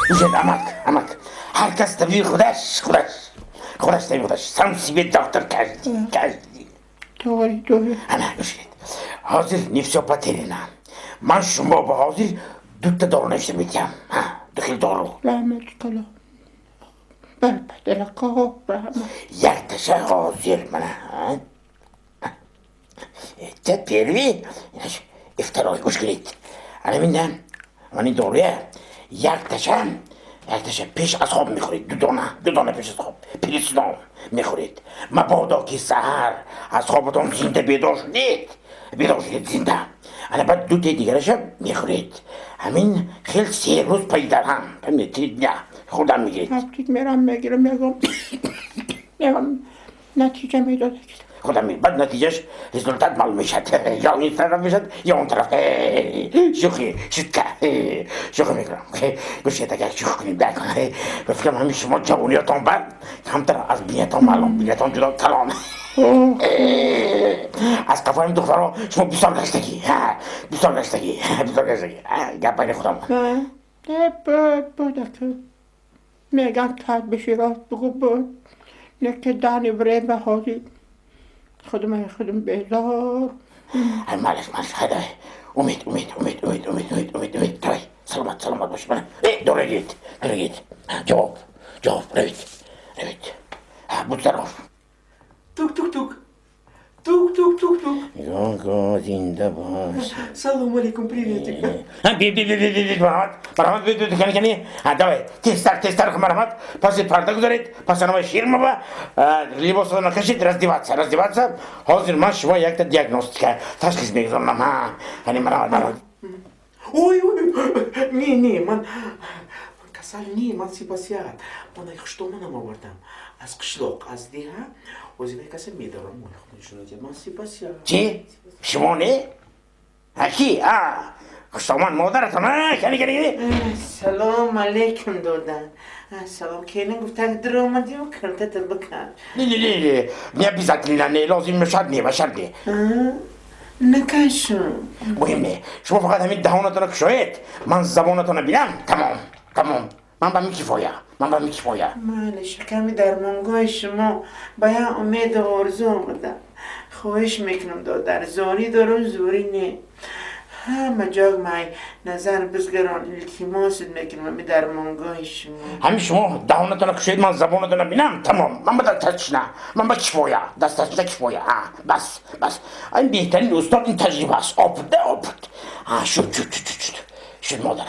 Гӯшед, амак, амак, ҳар кас табиби худаш, худаш, худаш табиби худаш, сам себе доктор каждый, каждый. Тоғри, тоғри. Ана, гӯшед, ҳозир не всё потеряно. Ман шумо ба ҳозир дута дору навишта медиҳам, ду хел дору. Раҳмати калон бар падарако, раҳмат. Якташа ҳозир мана, это первый и второй. Гӯш кунед, ана минда, ман ин доруя якташа, якташа пеш аз хоб мехӯред, ду дона, ду дона пеш аз хоб, перед сном мехӯред. Мабодо ки саҳар аз хоботон зинда бедор шудед, бедор шудед зинда, ана баъд дутаи дигараша мехӯред. Ҳамин хел 3 рӯз пайи дар ҳам, фаҳмидед, 3 дня хӯрдан мегиред. Аптик мерам, мегирам, мегам, мегам, натиҷа медод. Худам баъд натиҷаш, результат маълум мешавад, ё ин тараф мешавад, ё он тараф. Шӯхи, шутка, шӯхӣ мекунам. Гӯшед, агар шӯхӣ кунем, ба фикрам, ҳамин шумо ҷавониётон бад камтар аз биниятон маълум, биниятон ҷудо калон. Аз қафои духтаро шумо бисёр гаштагӣ, бисёр гаштагӣ, бисёр гаштагӣ. Гап байни худам. Мегам, тад биши, рост бигӯ, буд не ки дани время ҳозир худам, худам безор. Малаш, малаш, хайда, умед, умед, умед, умед, умед, умед, умед, умед. Давай, саломат, саломат бош. Мана, э, дорогит, дорогит, ҷавоб, ҷавоб, равед, равед, будь здоров. Тук, тук, тук. Тук, тук, тук, тук. Го, зинда бош. Салом алейкум, приветик. Би, би, би, би, би, марҳамат, марҳамат, би, би, кани, кани. Давай, тезтар, тезтар, марҳамат. Паси парда гузоред, пас анава ширмава, либосро накашед, раздеваться, раздеваться. Ҳозир ман шумо якта диагностика, ташхис мегузорам. Ҳа, кани, марҳамат, марҳамат. Ой, ой, не, не, ман касал не, ман сипасият. Ман ай хуштоманам овардам. Аз қишлоқ, аз деҳа, озина касе медорам, моли худо нишон. Ман сипасият. Чӣ? Шумо не? А ки? А, хуштоман модаратон, а, кани, кани, кани. Салом алейкум, дода. Салом, келин гуфтак, даромадим, картата бикан. Не, не, не, не, не обязательно, не, лозим шарт не, ба шарт не. Накашум. Муҳим не. Шумо фақат ҳамин даҳонатонро кушоед, ман забонатонро бинам, тамом, тамом. Ман ба кифоя, ман ба кифоя. Майли, шаками дармонгоҳи шумо ба як умеду орзу омадам. Хоҳиш мекунам, додар, зорӣ дорум, зӯрӣ не. Ҳама ҷо май назар бизгарон, илтимосат мекунам, ами дармонгоҳи шумо. Ҳамин шумо даҳонатонро кушоед, ман забонатонро бинам, тамом. Ман ба дасташна, ман ба кифоя, дасташна кифоя. Бас, бас. Ин беҳтарин устод, ин таҷриба аст. Опыт, да, опыт. Шуд, шуд, шуд, шуд. Шуд, модар.